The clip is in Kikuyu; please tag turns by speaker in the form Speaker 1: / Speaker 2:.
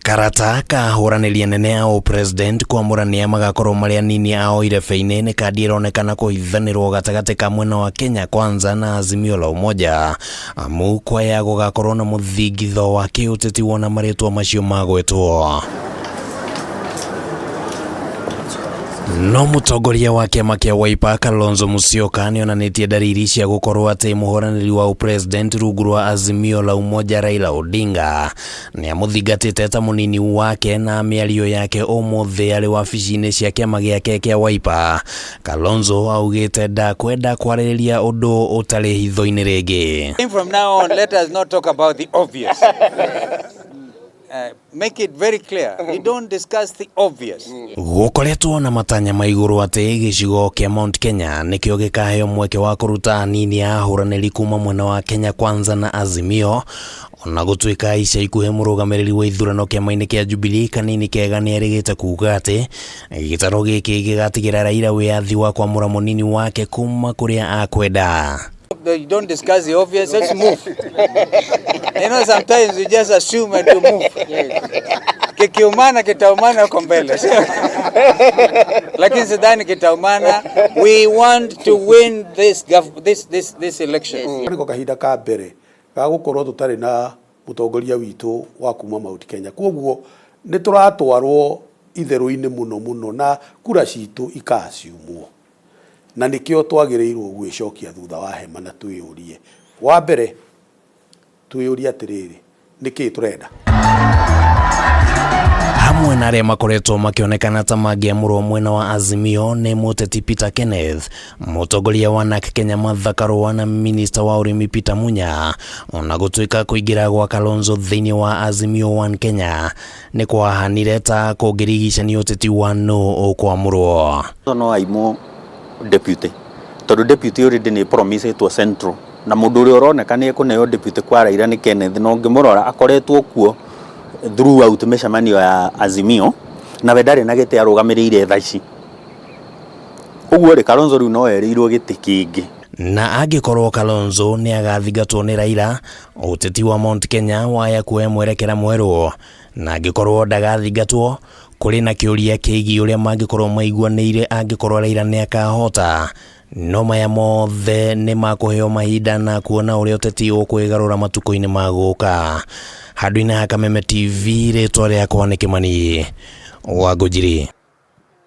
Speaker 1: Karata ka ahũranĩri anene a ũpresident kwamũra nĩa magakorwo marĩ anini ao irebe-inĩ nĩ kandi ĩronekana kũhithanĩrwo gatagatĩ ka mwena wa Kenya Kwanza na Azimio la Umoja, amu kwaya gũgakorwo na mũthingitho wa kĩũteti wona marĩtwa macio magwetwo. No mũtongoria wa kĩama kĩa Wiper Kalonzo Musyoka nĩonanĩtie ndariri cia gũkorwo atĩ mũhũranĩri wa ũpresident rungu rwa Azimio la Umoja Raila Odinga nĩamũthingatĩte ta mũnini wake na mĩario yake ũmũthĩ arĩ wabici-inĩ cia kĩama gĩake kĩa Wiper. Kalonzo augĩte ndakwenda kwarĩrĩria ũndũ ũtarĩ hitho-inĩ rĩngĩ.
Speaker 2: From now on, let us not talk about the obvious. Make it very clear. You don't discuss the obvious.
Speaker 1: Gũkoretwo na matanya ma igũrũ atĩ gĩcigo kĩa Mount Kenya nĩkĩo gĩkaheo mweke wa kũruta anini a ahũranĩri kuma mwena wa Kenya Kwanza na Azimio, ona gũtuĩka ica ikuhĩ mũrũgamĩrĩri wa ithurano kĩama-inĩ kĩa Jubilee Kanini Kega nĩerĩgĩte kuga atĩ gĩtarũ gĩkĩ gĩgatigĩra Raila wĩyathi wa kwamũra mũnini wake kuma kũrĩa akwenda.
Speaker 2: You don't discuss the obvious, let's move. Sometimes you just assume and you move. Kikiumana kitaumana huko mbele. Lakini sidhani kitaumana. We want to win this election.
Speaker 3: Niko kahinda ka mbere ga gukorwo tutari na mutongoria witu wa kuma Mount Kenya. Koguo ni turatwarwo itherũ-inĩ mũno mũno na kura citũ ikaciumwo. Na nikio twagĩrĩirwo gwĩcokia thutha wa hema na twĩyũrie. Wa mbere twĩyũrie atĩrĩrĩ, nĩkĩĩ tũrenda?
Speaker 1: Hamwe na arĩa makoretwo makĩonekana ta mangĩamũrwo mwena wa Azimio nĩ mũteti Peter Kenneth, mũtongoria wa NARC Kenya Martha Karua na minista wa ũrĩmi Peter Munya, ona gũtuĩka kũingĩra gwa Kalonzo thĩinĩ wa Azimio One Kenya nĩ kwahanire ta kũngĩrigicanio ũteti wa nũ ũkwamũrwo.
Speaker 4: No aimwo deputy tondu deputy already ni promisetwo central na mundu uria uroneka ni ekuneo deputy kwa Raila ni Kenneth, na ungimurora akoretwo kuo throughout micemanio ya Azimio na we ndarĩ na gĩtĩ arũgamĩrĩire thaa ici. Ũguo rĩ, Kalonzo rĩu no erĩirwo gĩtĩ kĩngĩ.
Speaker 1: Na angĩkorwo Kalonzo nĩ agathingatwo nĩ Raila, ũteti wa Mount Kenya waya kuoya mwerekera mwerũ, na angĩkorwo ndagathingatwo, kũrĩ na kĩũria kĩgiĩ ũrĩa mangĩkorwo maiguanĩire angĩkorwo Raila nĩ akahota. No maya mothe nĩ makũheo mahinda na kuona ũrĩa ũteti ũkwĩgarũra matukũ-inĩ ma gũka. Handũ-inĩ ha Kameme TV, rĩtwa rĩakwa nĩ Kĩmani wa Ngũnjiri.